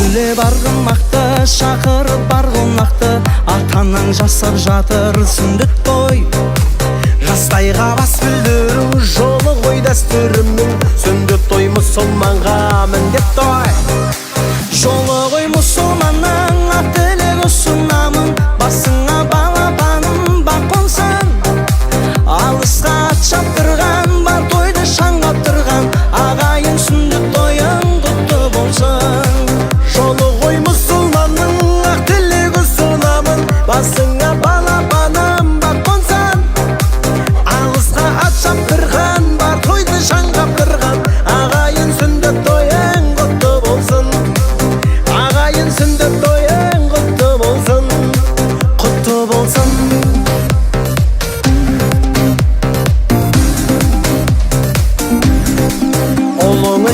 Үрлеп арғымақты, шақырып бар қонақты, ата-анаң жасап жатыр сүндет той. Жастайға бас білдіру жолы ғой дәстүрімнің. Сүндет той мұсылманға